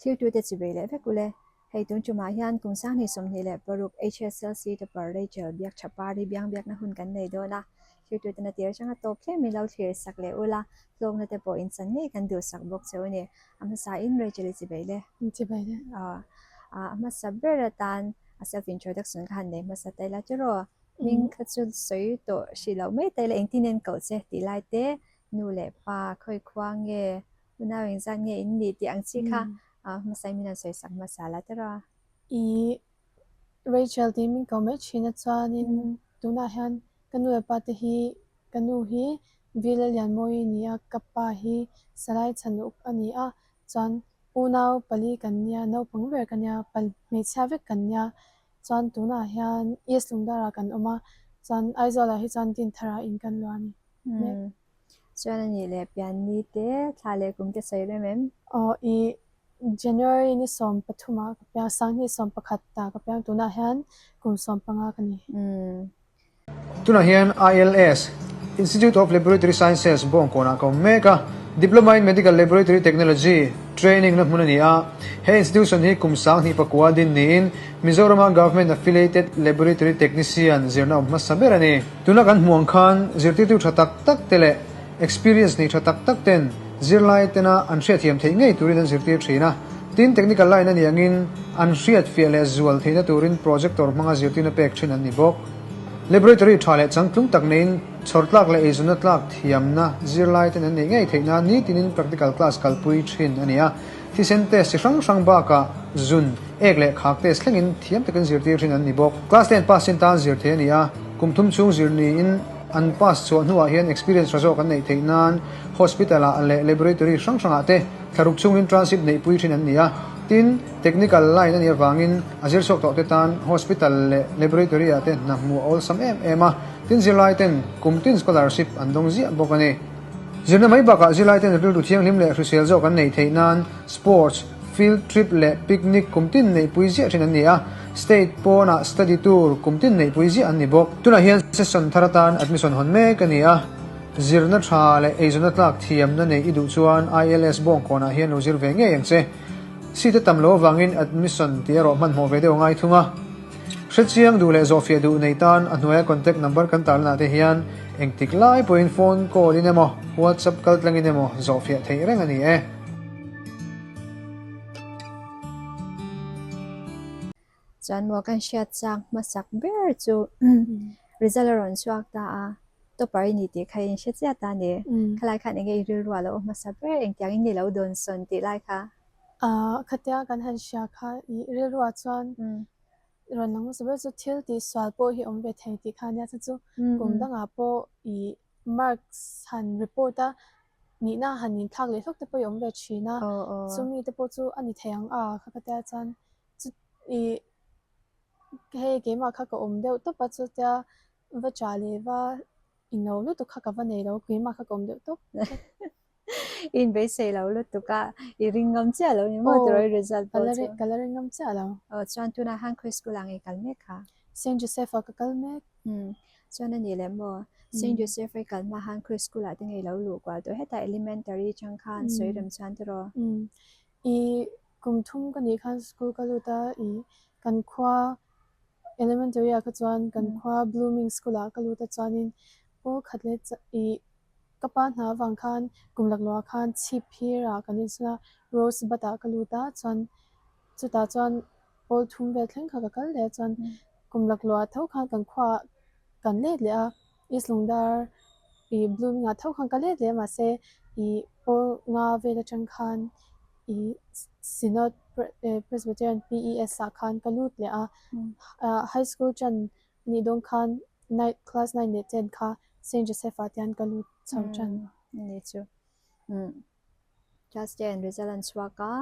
Thirtute chibei leh vek ule. Hei tun tumah hian kum 2026 HSLC Topper Rachel biak tha pari biang biakna hun kan nei dawn a. Thirtute na tir atanga tawp hle min lo thlir sak leh ula, hlawkna te pawh inchan ngei kan duhsak bawk cheu a ni. A hmasa in Rachel i chibei le. Chibei le. Aw. A hmasa ber atan a self introduction ka han nei hmasa ta ila tiraw. Hming kha chu sawi tawh hrih loh mai ta ila engtin en koh che tih lai te nu leh pa khawi khua nge unau engzat nge in nih tih ang chi kha hmasa in min han sawi sak hmasa la tiraw. I Rachel tih min koh mai thin a chuanin tunah hian ka nu leh pa te hi ka nu hi Vila Lianmawi a ni a, ka pa hi Salai Chhanuk a ni a, chuan unau pali kan nia, naupang ber ka nia, hmeichhia vek kan nia. Chuan tunah hian East Lungdar-ah kan awm a, chuan Aizawl-ah hi chuan Dinthar-ah in kan luah a ni mek. Chuan a nih leh pianni te, thla leh kum te sawi rem em? Aw i January ni 13 ah ka piang, 2011 ah ka piang, tunah hian kum 15 ka ni. Tunah hian ILS, Institute of Laboratory Sciences, Bawngkawnah ka awm mek a, Diploma in Medical Laboratory Technology training na hmun a ni a. He institution hi kum 2009 a din niin Mizorama Government Affiliated Laboratory Technician zirna awm hmasa ber a ni. Tuna kan hmuh ang khan zirtirtu tha tak tak te leh experience nei tha tak tak ten zirlai tena an hriatthiam theih ngei turin an zirtir thin a. Tin, technical line a nih angin an hriatfiah leh zual theihna turin projector hmanga zirtirna pek thin an ni bawk. Laboratory tha leh changtlung tak neiin chhawr tlak leh eizawnna tlak thiamna zirlai ten an neih ngei theih nan nitinin practical class kalpui thin a ni a. Thisen test chi hrang hrang bakah zun, ek leh khak test thlengin thiam takin zirtir thin an ni bawk. Class ten pass chin tan zir thei a ni a, kum thum chhung zir niin an pass chhuah hnuah hian experience tha zawk an neih theih nan hospital ah leh laboratory hrang hrangah te thlaruk chungin internship neihpui thin an ni a. Tin, technical line a nih avangin A zir chhuak tawh te tan hospital leh laboratory ah te hna hmuh a awlsam em em a, tin zirlai ten kum tin scholarship an dawng ziah bawk a ni. Zirna mai bakah zirlai ten rilru thianghlim leh hrisel zawk an neih theih nan sports, field trip leh picnic kum tin neihpui ziah thin an ni a, state pawnah study tour kum tin neihpui ziah an ni bawk. Tunah hian session thar atan admission hawn mek a ni a, zirna tha leh eizawnna tlak thiamna neih i duh chuan ILS Bawngkawnah hian lo zir ve ngei ang che. Seat a tam loh avangin admission tih erawh hmanhmawh ve deuh a ngai thung a. Hrechiang duh leh zawhfiah duh nei tan a hnuaia contact number kan tarlanah te hian engtik lai pawhin phone call in emaw WhatsApp kal tlangin emaw zawhfiah theih reng a ni e. Chuan maw kan hriat chak hmasak ber chu result a rawn chhuak ta a, topper i ni tih kha in hre chiah ta a ni. Khalai khan enge i rilru a lo awm hmasa ber engtiang in nge lo dawn sawn tih lai kha? Ahh khatia kan han hria kha i rilru ah chuan rawn lang hmasa ber chu thil tih sual pawh hi awm ve thei tih kha a nia, chu chu kum dangah pawh i marks han report a nihna han inthlak leh hlawk te pawh i awm ve thin a, chumi te pawh chu a ni thei ang a kha khatia chuan I hei keimah kha ka awm deuh tawp a chutia va cha leh va inlo lutuk kha ka va nei lo keimah kha ka awm deuh tawp. I inbeisei lo lutuk a, i ring ngam chiah lo ni maw tiraw i result pawh chu? Ka la ring ngam chiah lo. Aw chuan tunah khan khawi school ah nge i kal mek kha? Saint Joseph ah ka kal mek. Umm chuan a nih leh maw Saint Joseph a i kal hma khan khawi school ah te nge i lo luh kual tawh hetah elementary chang khan sawi rem chuan tiraw? Umm i Kum thum ka nih khan school ka lut a, ih kan khua elementary ah kha chuan kan khua Blooming school ah ka lut a chuanin pawl khat leh ih ka pa hna avang khan kum laklawh ah khan chhip phir ah kan insawn a, Rose Bud ah ka lut a chuan chutah chuan pawl thum vel thleng kha ka kal leh a chuan kum laklawh ah tho khan kan khua ah kan let leh a, East Lungdar ih Blooming ah tho khan ka let leh a mahse ih pawl nga vel atang khan ih Synod Presbyterian PES ah khan ka lut leh a, high school tan nih dawn khan nine class nine leh ten kha Saint Joseph ah te hian ka lut chho tan. Ni chu class ten result an chhuak a,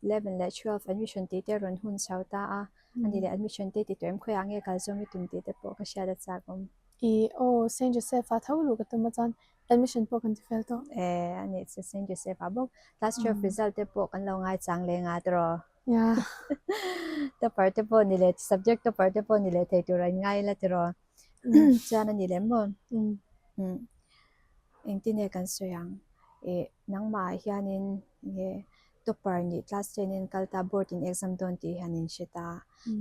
11 leh 12 admission tih te rawn hun chho ta a, ani leh admission te ti tawh em khawiah nge kal zawm i tum tih te pawh ka hriat a chak awm. Ih aw Saint Joseph ah tho luh ka tum a chuan Admission pawh kan ti fel tawh. Eh, a nih chu Saint Joseph ah bawk. Class 12 result te pawh kan lo ngaichang leh nga tiraw. Yeah. Topper te pawh ni leh, subject topper te pawh ni leh thei tur a in ngai ila tiraw. Chuan a ni leh maw? Um. Engtin nge kan sawi ang? Eh, nangmah ah hianin nge. Topper nih class ten in kal ta board in exam dawn tih hian in hre ta.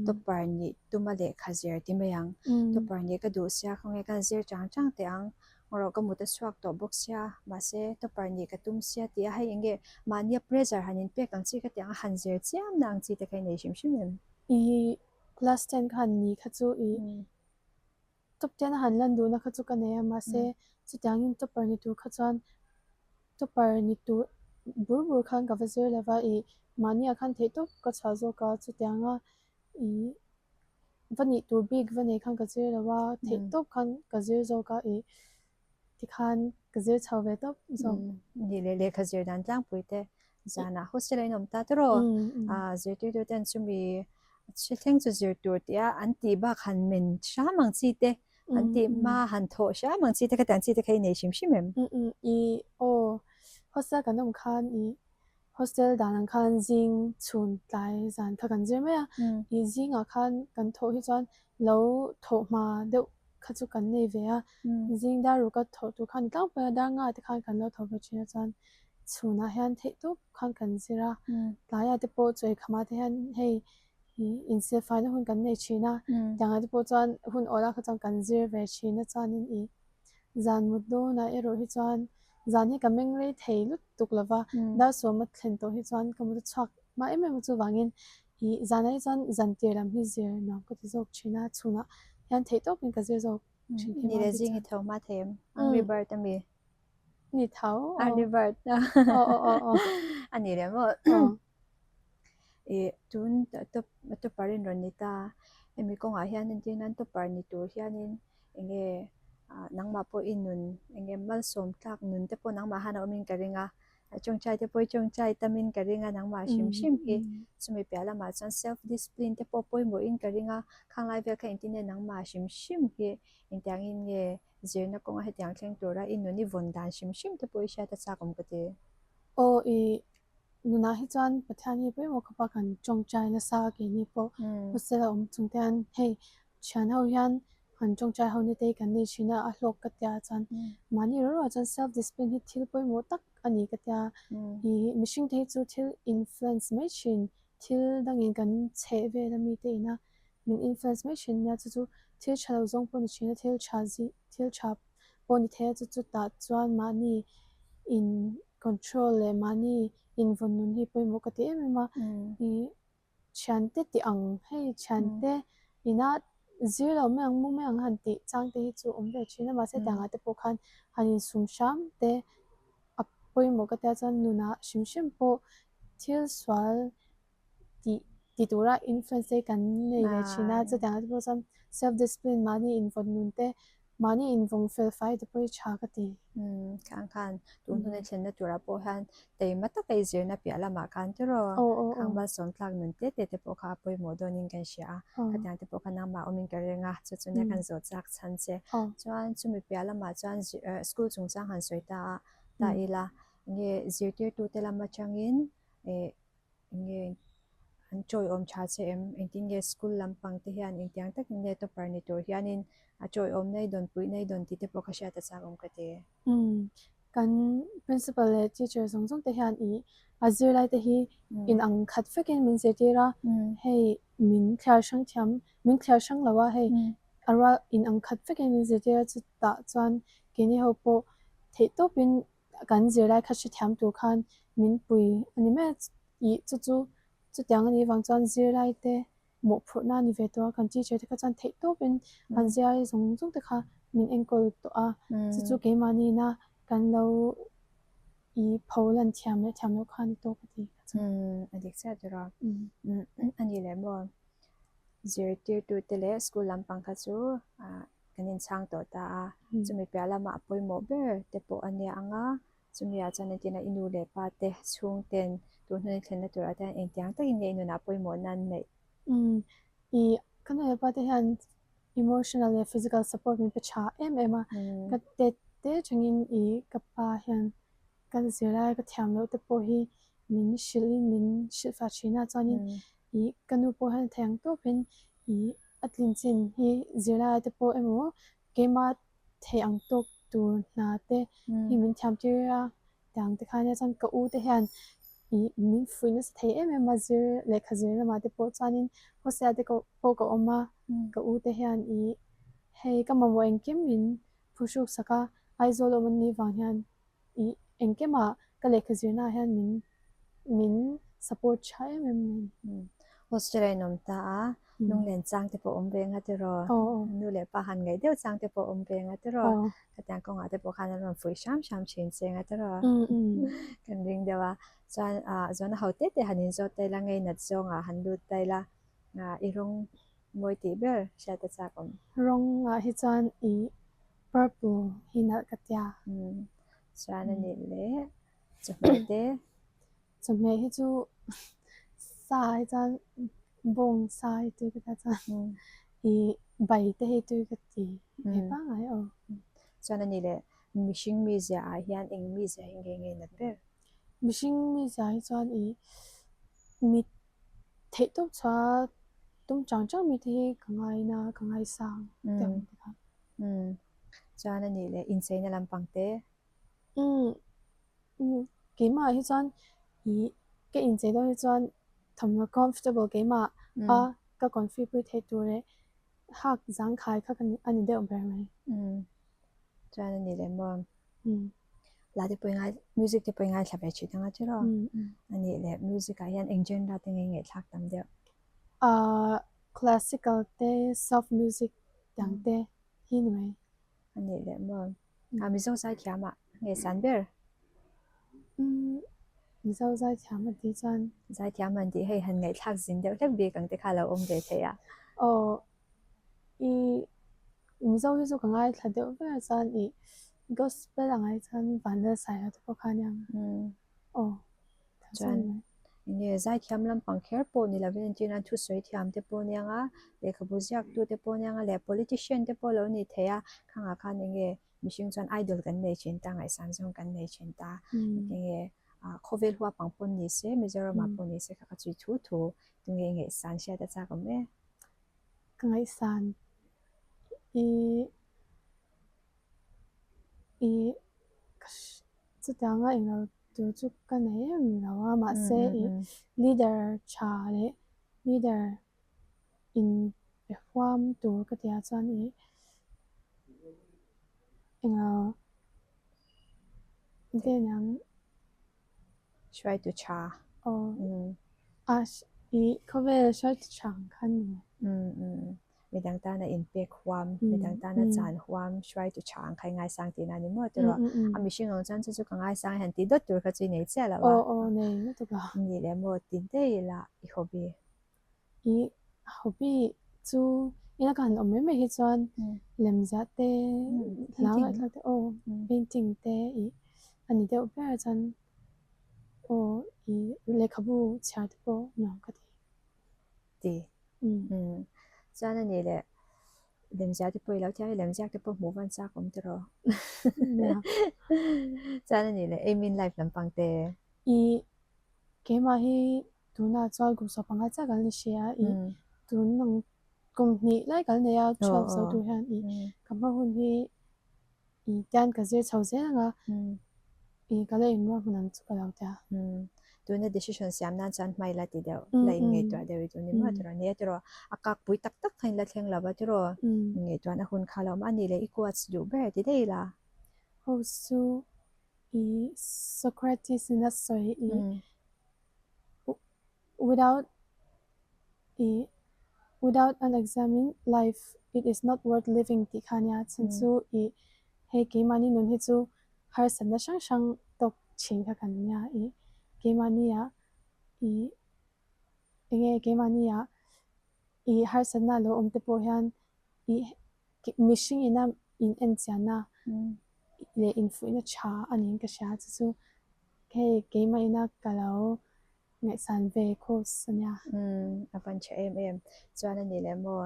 Topper nih tuma lehkha zir ti mai ang. Topper nih ka duh sia khawnge kan zir chang chang teh ang. Rawh ka mut a chhuak tawh bawk sia mahse topper nih ka tum sia tih a hei enge mahnia pressure han in pek ang chi ka tih ang a han zir chiam na ang chi te kha i nei hrim hrim em? I class ten khan ni kha chu i Top ten a han lan duhna kha chu ka nei a, mahse chutiangin topper ni tur kha chuan topper ni tur bur bur khan ka va zir lo va, ih mahniah khan theihtawp ka chhuah zawk a, chutianga ih va nih tur bik va nei khan ka zir lo a, theihtawp khan ka zir zawk a, ih tikhan ka zir chho ve tawp zawk. Nih leh lehkha zir dan tlangpui te zanah hostel a inawm ta tawrh aw, zirtirtu ten chumi Hrithleng chu zir tur tia an tih bak han men hram ang chi te, an tih hma han thawh hram ang chi te khatiang chi te kha i nei hrim hrim em? I aw, hostel kan awm khan i hostel dan ang khan zing chhun tlai zan kha kan zir mai a, i zingah khan kan thawh hi chuan lo thawh hma deuh kha chu kan nei ve a, zing dar ruk a thawh tur khan tlangpui a, dar nga te khan kan lo tho ve thin a chuan chhunah hian theih tawp khan kan zir a, tlaiah te pawh chawi khamah te hian hei insil faina hun kan nei thin a, tiangah te pawh chuan hun awlah kha chuan kan zir ve thin a chuanin ih zan mut dawnah erawh hi chuan zan hi ka meng rei thei lutuk lo va, dar sawma thlen tawh hi chuan ka mut a chhuak hma em em a chuvangin ih zanah hi chuan zan tir lam hi zir nuam ka ti zawk thin a, chhunah hian theih tawpin ka zir zawk thin Ni leh zing i tho hma thei em? Angry Bird ami? Ni tho. Early bird. Aw aw aw aw. A ni leh maw? I tun top topper in rawn ni ta. Hemi kawngah hian entir nan topper ni tur hianin enge nangmah pawh i nun enge malsawm tlak nun te pawh nangmah han a awmin ka ring a. Tawngtai te pawh i tawngtai tamin ka ring a nangmah hrim hrim hi. Chumi piah lamah chuan self discipline te pawh pawimawhin ka ring a. Khang lai vel kha engtin nge nangmah hrim hrim hi engtiangin nge Zirna kawnga hetiang thleng tura i nun i vawn dan hrim hrim te pawh i hriat a chak awm ka ti. Aw i nunah hi chuan Pathian hi pawimawh khawpa kan tawngtai nasa keini pawh hostel a awm chung te hian hei thian ho hian han tawngtai ho na te hi kan nei thin a, a hlawk ka tia chuan mahni ro ro ah chuan self discipline hi thil pawimawh tak a ni ka tia i mihring te hi chu thil influence mai thin thil dangin kan chheh vel ami te ina min influence mai thin nia chu chu thil tha lo zawng pawh ni thin a thil tha zi thil tha pawh ni thei a chu chutah chuan mahni in control leh mahni invawn nun hi pawimawh ka ti em em a ih thiante tih ang hei thiante ina zir lo mai ang mu mai ang han tih chang te hi chu awm ve thin a mahse tiangah te pawh khan han insum hram te a pawimawh ka tia chuan nunah hrim hrim pawh thil sual tih ti tura influence te kan nei ve thin a chutiang te pawh chuan self discipline mahni invawn nun te mahni invawng fel fai te pawh hi tha ka ti. Umm khang khan tun huna thlenna turah pawh hian teima taka i zirna piah lamah khan tiraw khang malsawm tlak nun te te te pawh kha a pawimawh dawnin kan hria a khatiang te pawh kha nangmah awmin ka reng a chu chu nia kan zawh chak chhan che chuan chumi piah lamah chuan school chungchang han sawi ta a ta ila nge zirtirtute lam atangin eh Enge an chawiawm tha che em? Engtin nge school lampang te hian engtiang takin nge topper ni tur hianin a chawiawm nei dawn puih nei dawn tih te pawh ka hriat a chak awm ka ti. Umm kan principal leh teacher zawng zawng te hian ih a zirlai te hi in ang khat vekin min zirtir a, hei min thliar hrang thiam min thliar hrang lo a hei a rual in ang khat vekin min zirtir a chutah chuan keini ho pawh theihtawpin kan zirlai kha hrethiam tur khan min pui a ni mai a ih chu chu chutiang a nih vang chuan zirlai te mawhphurhna a ni ve tawh a kan teacher te kha chuan theih tawpin an zirlai zawng zawng te kha min enkawl tawh a chu chu keimahni ina kan lo ih pho lan thiam leh thiam loh kha a ni tawk a ti ka chuan. A dik chiah tur a a ni leh maw zirtirtute leh school lampang kha chu ah kan inchhang tawh ta a, chumi piah lamah a pawimawh ber te pawh a nia ang a, chumi ah chuan entirna i nu leh pa te chhung ten tun hun i thlenna turah te hian engtiang takin nge i nunah pawimawhna an neih? Umm, ih ka nu leh pa te hian emotional leh physical support min pe tha em em a, ka tet te atangin ih ka pa hian ka zirlai ka thiam loh te pawh hi min hrilh in min hrilh fah thin a, chuanin ih ka nu pawh hian thei ang tawpin ih a tlin chin hi zirlai te pawh emaw keima theih ang tawk tur hna te hi min thiam tir a tiang te khan nia chuan ka u te hian. I min fuih nasa thei em em a zir lehkha zir lamah te pawh chuanin hostel te pawh ka awm a, ka u te hian i hei ka mamawh engkim min phuhruk sak a, Aizawl awm an nih vang hian i engkimah ka lehkha zirnaah hian min min support tha em em mai a ni. Hostel a inawm ta a, lunglen chang te pawh awm ve nga tiraw? Nu leh pa han ngaih deuh chang te pawh awm ve nga tiraw? Khatiang kawngah te pawh khan an rawn fuih hram hram thin che nga tiraw? Kan ring deuh a, chuan zawhna ho te te han inzawt ta ila, ngei nat zawngah han lut ta ila, i rawng mawi tih ber hriat a chak awm. Rawngah hi chuan i purple hi nalh ka tia. Chuan a nih leh chawhmeh te. Chawhmeh hi chu sa hi chuan bawng sa hi tui ka tia chuan i bai te hi tui ka ti ve pangngai aw. Chuan a ni leh mihring mizia ah hian eng mizia hi nge nge nat ber? Mihring mizia hi chuan i mit theih tawp chhuah tum chang chang mi te hi ka ngaina ka ngaisang te ang te kha. Chuan a ni leh incheina lampang te. Keimah hi chuan ih ka inchei dawn hi chuan thawmhnaw comfortable keimah a ka confi pui theih tur leh hak zangkhai kha a ni deuh ber mai. Chuan a ni leh maw? Hla te pawh i ngai music te pawh i ngaithla ve thin anga tiraw? A nih leh music ah hian eng genre te nge i ngaihthlak tam deuh? Ahh classical te soft music dang te hi ni mai. A nih leh maw? A Mizo zaithiam ah nge san ber? Umm Mizo zaithiam a tih chuan. Zaithiam an tih hei han ngaihthlak zin deuh hlek bik ang te kha lo awm ve thei a. Aw i Mizo hi chu ka ngaithla deuh ber a chuan i gospel ang ai chuan Vanlalsailo te pawh kha ania. Aw Chuan enge zaithiam lampang kher pawh ni lovin entir nan thusawi thiam te pawh aniang a, lehkhabu ziaktu te pawh aniang a leh politician te pawh lo ni thei a, khangah khan enge mihring chuan idol kan nei thin ta, ngaihsan zawng kan nei thin ta, enge khawvel huapang pawh ni se, Mizoramah pawh ni se kha ka chhui thu thu tunge i ngaihsan hriat a chak awm e. Ka ngaihsan i i ka Chutianga englo tur chu ka nei em lo a, mahse i leader tha leh leader in pe huam tur ka tia chuan i englo enge niang Hruaitu tha. Aw a i khawvel hruaitu tha ang khan ni mai. Midang tana inpek huam, midang tana chan huam, hruaitu tha ang kha i ngaisang tihna a ni maw tiraw? A mihring ang chuan chu chu ka ngaisang hian tih dawt tur kha chu i nei chiah lo a. Aw aw nei lutuk a. Ni leh maw ti daih ila i hobby. I hobby chu ina ka han awm mai mai hi chuan lemziah te, hla ngaihthlak te aw painting te i a ni deuh ber a chuan aw i lehkhabu chhiar te pawh nuam ka ti. Ti. Chuan a nih leh lemziah te pawh i lo thiam i lemziak te pawh hmuh van chak awm tiraw? Chuan a nih leh aim in life lampang te. I keimah hi tunah chuan kum sawpanga chiah kan ni hria i tun ang kum hnih lai kan nei a 12 zo tur hian i ka hma hun hi I tian ka zir chho zel ang a, i ka la inruah hmun ang chu ka lo tia. Tuna decision siam nan chuan hmai la ti deuh, la inngaihtuah deuh i duh ni maw tiraw? Nia tiraw, a kak pui tak tak kha in la thleng lo va tiraw? Inngaihtuahna hun kha lo awm a nih leh i quotes duh ber ti daih ila. Quotes chu i Socrates in a sawi i Without i without an examine life it is not worth living tih kha ania chhan chu i hei keimahni nun hi chu harsatna hrang hrang tawk thin kha kan nia i keimahni ah i enge keimahni ah i harsatna lo awm te pawh hian i mihring ina in enchianna leh infuihna tha a niin ka hria chu chu hei keimah ina ka lo ngaihsan ve course a nia. Umm a van tha em em. Chuan a nih leh maw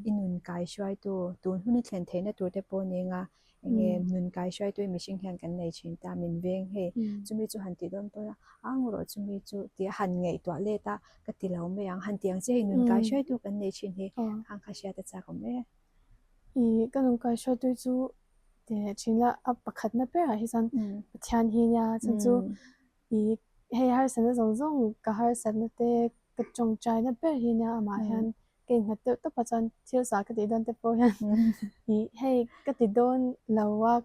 i nun kai hruaitu tun hun i thlen theihna tur te pawh ning a enge nun kai hruaitu i mihring hian kan nei thin ta min veng hei chumi chu han tih dawn pawn a ang rawh chumi chu tih a han ngaihtuah let a ka ti lo mai ang han ti ang che hei nun kai hruaitu kan nei thin hi khang kha hriat a chak awm e. I ka nun kai hruaitu chu tih leh thin la a pakhatna berah hi chuan Pathian hi nia chuan chu i. Hei harsatna zawng zawng ka harsatna te ka tawngtaina ber hi nia amah hian ka innghat deuh tawp a chuan thil zah ka tih dawn te pawh hian ih hei ka ti dawn lo a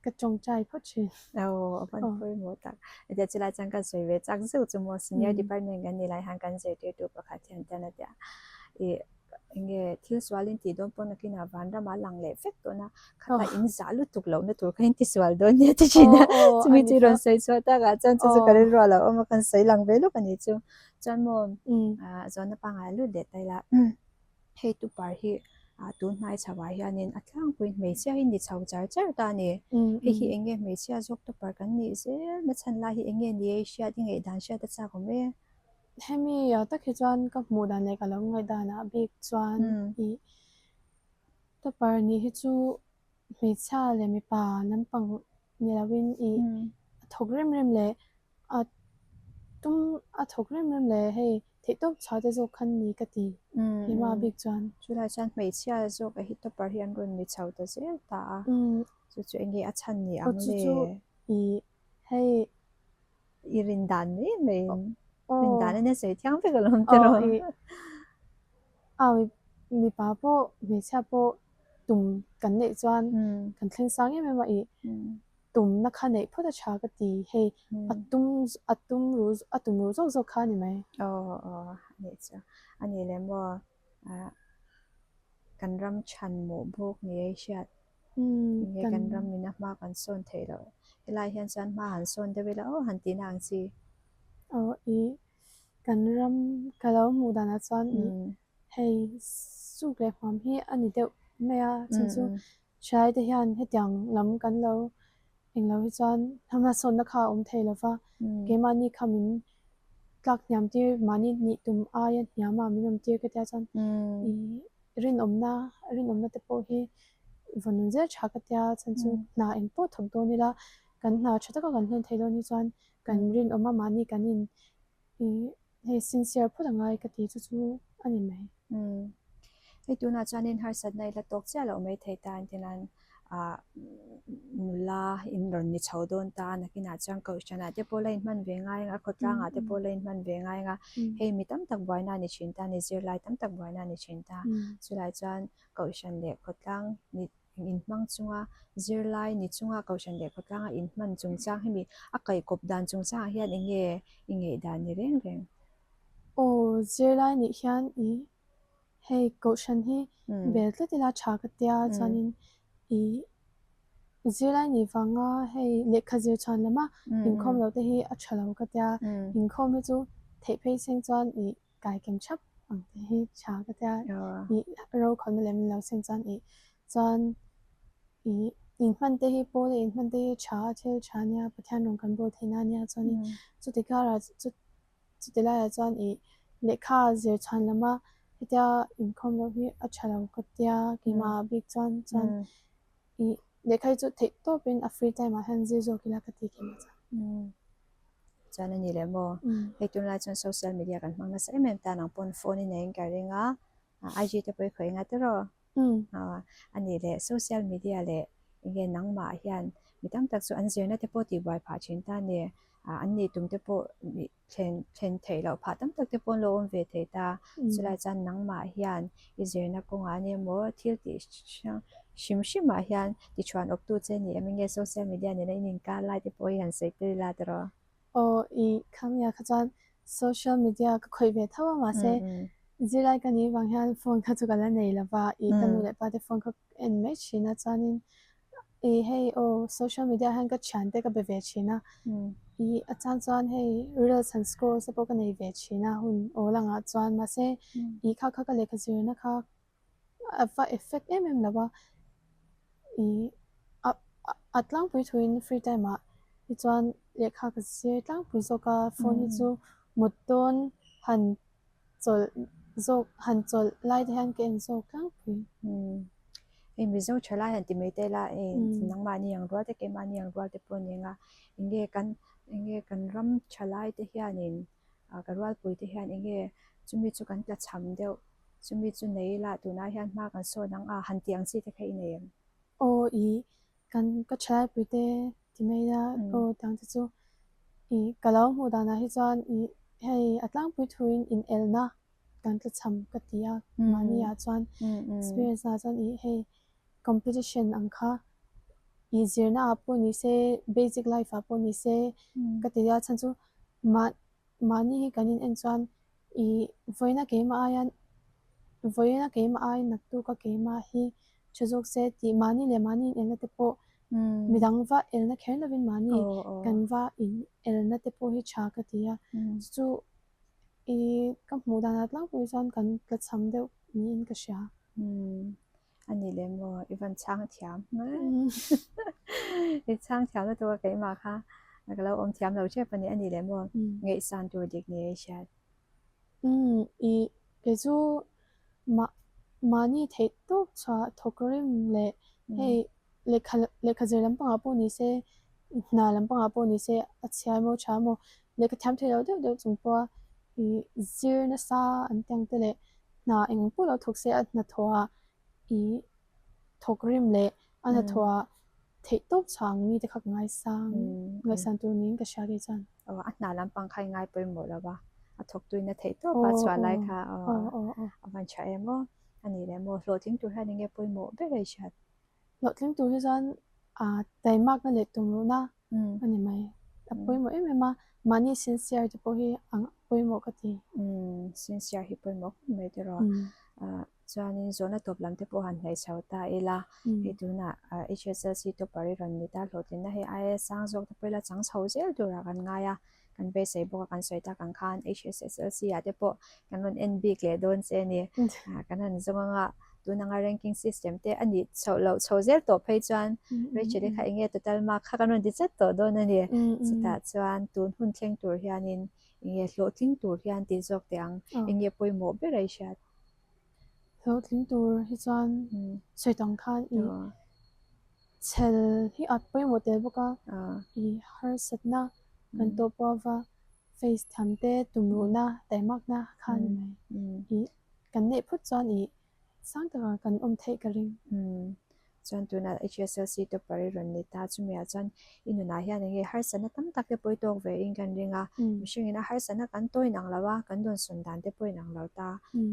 ka tawngtai phawt thin. Aw a van pawimawh tak. Hetia chulai chuan ka sawi ve chak zeuh chu maw senior department kan nih lai hian kan zirtirtu pakhat hian tan a tia ih enge thil sual in tih dawn pawh nakinah vanram ah lang leh vek dawn a khata in zah lutuk lohna tur kha in ti sual dawn nia ti thin a chumi chu i rawn sawi chhuah takah chuan chu chu ka rilru a lo awm a kan sawi lang ve lawk a ni chu chuan maw ah zawnna pangngai lut leh ta ila hei tupar hi ah tun hnai chho ah hianin a tlangpuiin hmeichhia hi ni chho char char ta a ni hei hi eng nge hmeichhia zawk tupar kan nih zel na chhan lai hi eng nge ni e i hriat i ngaihdan hriat a chak awm e. Hemi ah tak hi chuan ka hmuh dan leh ka lo ngaihdan ah bik chuan ih tupper nih hi chu hmeichhia leh mipa lampang ni lo in ih a thawk rem rem leh a tum a thawk rem rem leh hei theihtawp chhuah te zawk khan ni ka ti keimah bik chuan. Chulai chuan hmeichhia zawk ah hi tupper hi an rawn ni chho ta zel ta a chu chu eng nge a chhan ni ang le? Chu chu ih hei I rin dan mai mai in rin dan a nia sawi thiang vek alawm te rawh. A mipa pawh hmeichhia pawh tum kan neih chuan kan thleng sang em em a i tumna kha neih phawt a tha ka ti hei a tum a tum ru a tum ru zawk zawk kha a ni mai. Aw aw a nih chu a nih leh maw kan ram chhan mawh bawk ni a i hriat. Enge kan ram in a hma kan sawn theih loh helai hian chuan hma han sawn deuh ila aw han tihna ang chi. Aw i kan ram ka lo hmuh danah chuan i hei suk leh hmuam hi a ni deuh mai a chhan chu hrai te hian hetiang lam kan lo englo hi chuan hma sawnna kha a awm thei lo va keimahni kha min tlak hniam tir mahni nih tum aia hniam a min awm tir ka tia chuan i rinawmna rinawmna te pawh hi vawn nun zel tha ka tia chhan chu hna eng pawh thawk dawn ila kan hna tha taka kan hlen theih dawn hi chuan kan rinawm a mahni kan in ih hei sincere phawt a ngai ka ti chu chu a ni mai. Hei tunah chuanin harsatna i la tawk chiah loh mai thei ta engtinan ah nula in rawn ni chho dawn ta nakinah chuan kohhranah te pawh la inhman ve ngai ang a khawtlangah te pawh la inhman ve ngai ang a hei mi tam tak buaina a ni thin ta a ni zirlai tam tak buaina a ni thin ta chulai chuan kohhran leh khawtlang ni inhmang chunga zirlai ni chunga kohhran leh khawtlanga inhman chungchang hemi a kaihkawp dan chungchangah hian eng nge i ngaihdan ni reng reng? Aw zirlai nih hian i hei kohhran hi bel tlat ila tha ka tia chuanin i zirlai nih vanga hei lehkha zir chhuan lama inkhawm loh te hi a tha lo ka tia inkhawm hi chu theih phei seng chuan i kai kem thap ang te hi tha ka tia i ro khalna lem lo sen chuan i chuan i inhman te hi pawl a inhman te hi tha a thil tha nia Pathian rawn kan bawl theihna ania chuanin chuti karah chu chuti laiah chuan i lehkha zir chhan lama hetia inkhawm loh hi a tha lo ka tia keimah bik chuan chuan i lehkha hi chu theih tawpin a free time ah hian zir zawk ila ka ti keimah chuan. Chuan a ni leh maw? Hei tunlai chuan social media kan hmang nasa em em ta nang pawn phone i neiin ka ring a, IG te pawh i khawih nga tiraw? A ni leh social media leh enge nangmah hian mi tam tak chu an zirna te pawh tihbuai phah thin ta ni, an nih tum te pawh thlen thlen theih loh phah tam tak te pawh an lo awm ve thei ta, chulai chuan nangmah hian i zirna kawngah ania maw thil tih hrang hrim hrimah hian tichhuan awptu che ni em enge social media nena in inkar lai te pawh hi han sawi tel ila tiraw? Aw i khangia kha chuan social media ka khawih ve tho a mahse zirlai ka nih vang hian phone kha chu ka la nei lova i ka nu leh pa te phone kha en mai thin a chuanin I hei aw social media hian ka thian te ka be ve thin a, i a chang chuan hei reels han scroll te pawh ka nei ve thin a hun aw langah chuan mahse i kha kha ka lehkha zirna kha a va effect em em lo a, i a a tlangpui thuin free time ah hi chuan lehkha ka zir tlangpui zawk a phone hi chu mut dawn han chawlh zawk han chawlh lai te hian ka en zawk tlangpui. Hei Mizo tha lai han ti mai te ila hei nangmahni ang rual te keimahni ang rual te pawh a ni ang a, enge kan enge kan ram tha lai te hianin ah ka rualpui te hian enge chumi chu kan tlachham deuh chumi chu nei ila tunah hian hma kan sawn ang a han tih ang chi te kha i nei em? Aw i kan ka tha laipui te ti mai ila aw tiang te chu. I ka lo hmuh danah hi chuan i hei a tlangpui thuin inelna kan tlachham ka ti a, mahni ah chuan experience ah chuan i hei competition ang kha i zirna ah pawh ni se basic life ah pawh ni se ka ti a chhan chu mah mahni hi kan in en chuan i vawiina keimah aia vawiina keimah aiin naktuk a keimah hi tha zawk se tih mahni leh mahni in elna te pawh midang va elna kher lovin mahni kan va in elna te pawh hi tha ka ti a chu I ka hmuh danah tlangpui chuan kan tlachham deuh niin ka hria. Umm a ni leh maw i van chhang thiam i chhang thiam lutuk a keimah kha ka lo awm thiam lo tep a ni a ni leh maw ngaihsan tur dik ni a i hriat. Umm i kei chu mah mahni theih tawk chhuah thawk rim leh hei lehkha lehkha zir lampangah pawh ni se hna lampangah pawh ni se a chhia emaw tha emaw lehkha thiam thei lo deuh deuh chung pawha ih zir nasa an ti ang te leh hna eng pawh lo thawk se a hnathawhah ih thawk rim leh a hnathawhah theih tawp chhuah ang mi te kha ka ngaisang ngaihsan tur niin ka hria kei chuan. Aw a hna lampang kha i ngai pawimawh lo va a thawk tuina theih tawp a chhuah lai kha aw a van tha em aw a ni leh maw hlawhtling tur hian enge pawimawh ber a i hriat. Hlawhtling tur hi chuan ah taimakna leh tumruhna a ni mai. A pawimawh em em a, mahni sincere te pawh hi a pawimawh ka ti. Sincere hi pawimawh khawp mai tiraw. Chuanin zawhna tawp lam te pawh han hnaih chho ta ila, hei tunah HSLC topper i rawn ni ta hlawhtlinna hei aia sang zawk te pawh ila chang chho zel turah kan ngai a. Kan beisei bawk a kan sawi tak ang khan HSSLC ah te pawh kan rawn en bik leh dawn che a ni. Kan han zawng anga tun anga ranking system te a nih chhoh loh chho zel tawh phei chuan Rachel i kha eng nge total mark kha kan rawn ti chat tawh dawn a ni. Chutah chuan tun hun thleng tur hianin eng nge hlawhtling tur hian tih zawk teh ang eng nge pawimawh ber a i hriat. Hlawhtling tur hi chuan sawi tang khan i Chhel hi a pawimawh tel bawk a, i harsatna kan tawh pawh ava face tham te tumruhna taimakna kha a ni mai. I kan neih phawt chuan i sang takah kan awm theih ka ring. Chuan tunah HSLC topper i rawn ni ta chumiah chuan i nunah hian eng nge harsatna tam tak te pawh i tawk ve in kan ring a, mihringin a harsatna kan tawh inang lo a, kan dawnsawn dan te pawh inang lo ta,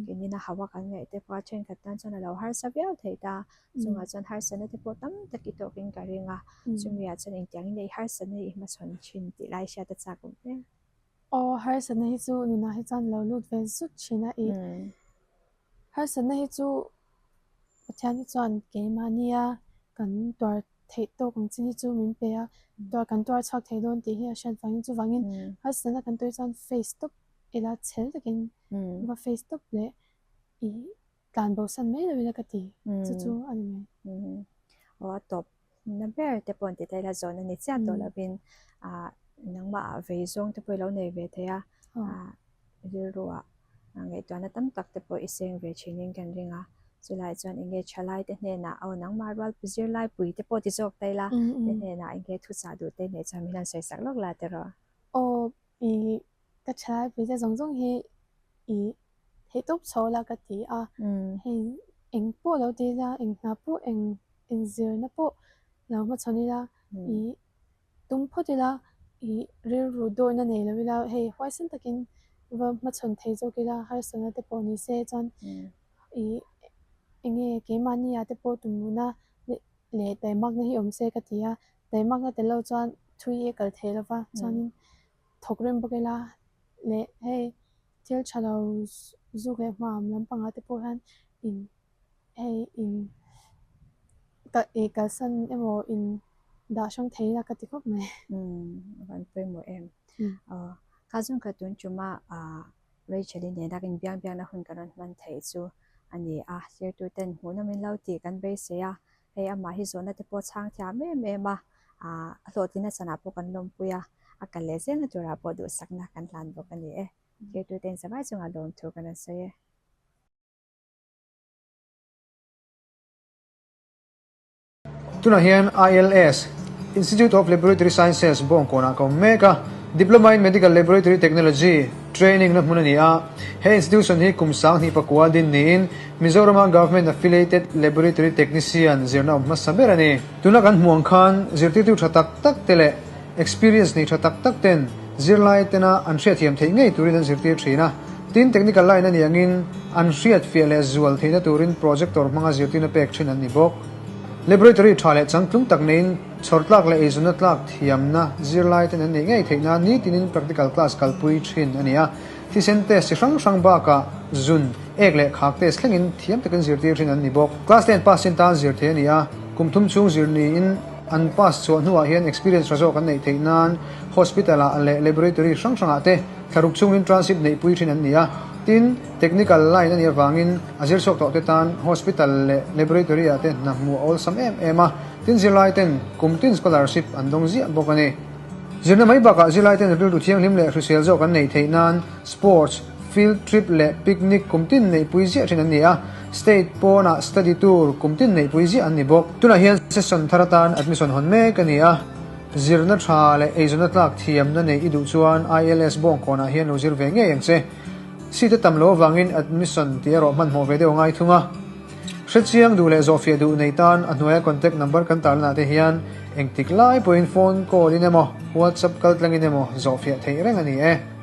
keinin a hauh a kan ngaih te pawh a thenkhat tan chuan a lo harsa viau thei ta. Chungah chuan harsatna te pawh tam tak i tawkin ka ring a, chumiah chuan engtiangin nge i harsatna hi i hmachhawn thin tih lai hriat a chak awm hle. Aw, harsatna hi chu nunah hi chuan lo lut ve zut thin a, i harsatna hi chu Pathian hi chuan keimahnia kan tuar theih tawk ang chin hi chu min pe a, tuar kan tuar chhuak thei dawn tih hi a hriat vangin chuvangin harsatna kan tuar chuan face tawp ila chhel takin va face tawp leh i Tlan bo san mai lo ila ka ti, chu chu a ni mai. Aw a tawp na ber te pawh an ti ta ila zawn a ni chiah tawh lovin ah nangmah ah vei zawng te pawh i lo nei ve thei a, ah rilru ah ngaihtuahna tam tak te pawh i seng ve thinin kan ring a, chulai chuan eng nge thalai te hnenah aw nangmah rual zirlai pui te pawh ti zawk ta ila te hnenah eng nge thuchah duh te nei chuan min han sawi sak lawk la tiraw. Aw i ka thalai pui te zawng zawng hi i Theih tawp chho la ka ti a, hei eng pawh lo ti ila, eng hna pawh eng eng zirna pawh lo hmachhawn ila, i tum phawt ila, i rilru dawihna nei lo ila, hei huaisen takin va hmachhawn thei zawk ila, harsatna te pawh ni se chuan i eng nge keimahni ah te pawh tumruhna leh taimakna hi awm se ka ti a, taimakna tel lo chuan thui i kal thei lo va, chuanin thawk rem bawk ila leh hei thil tha lo zuk leh hmuam lampangah te pawh hian in hei in ih kalsan emaw in dah hrang thei ila ka ti khawp mai. Umm a van pawimawh em. Aw kha zawng kha tun tuma ah Rachel-i nena kan inbiak biakna hun kan rawn hman theih chu a ni a, thirtuten hmuh nawm in lo tih kan beisei a, Hei amah hi zawhna te pawh chhang thiam em em a, aah a hlawhtlinna chanah pawh kan lawmpui a, a kal leh zelna turah pawh duhsakna kan hlan bawk a ni e. Thirtute in zavai chungah lawmthu kan rawn sawi e. Tunah hian ILS, Institute of Laboratory Sciences, Bawngkawnah ka awm mek a, Diploma in Medical Laboratory Technology training na hmun a ni a. He institution hi kum 2000 pakua din niin Mizorama Government Affiliated Laboratory Technician zirna awm hmasa ber a ni. Tuna kan hmuh ang khan zirtirtu tha tak tak te leh experience nei tha tak tak ten Zirlai tena an hriatthiam theih ngei turin an zirtir thin a. Tin, technical line a nih angin an hriatfiah leh zual theihna turin projector hmanga zirtirna pek thin an ni bawk. Laboratory tha leh changtlung tak neiin chhawr tlak leh eizawnna tlak thiamna zirlai ten an neih ngei theih nan nitinin practical class kalpui thin a ni a. Thisen test chi hrang hrang bakah zun, ek leh khak test thlengin thiam takin zirtir thin an ni bawk. Class ten pass chin tan zir thei a ni a, kum thum chhung zir niin an pass chhuah hnuah hian experience tha zawk an neih theih nan hospital ah leh laboratory hrang hrangah te thlaruk chungin internship neihpui thin an ni a. Tin, technical line a nih avangin a zir chhuak tawh te tan hospital leh laboratory ah te hna hmuh a awlsam em em a, tin zirlai ten kum tin scholarship an dawng ziah bawk a ni. Zirna mai bakah zirlai ten rilru thianghlim leh hrisel zawk an neih theih nan sports, field trip leh picnic kum tin neihpui ziah thin an ni a, state pawnah study tour kum tin neihpui ziah an ni bawk. Tunah hian session thar atan admission hawn mek a ni a. Zirna tha leh eizawnna tlak thiamna neih i duh chuan ILS Bawngkawnah hian lo zir ve ngei ang che. Seat a tam loh avangin admission tih erawh hmanhmawh ve deuh a ngai thung a. Hrechiang duh leh zawhfiah duh nei tan a hnuaia contact number kan tarlanah te hian engtik lai pawhin phone call in emaw WhatsApp kaltlangin emaw zawhfiah theih reng a ni e.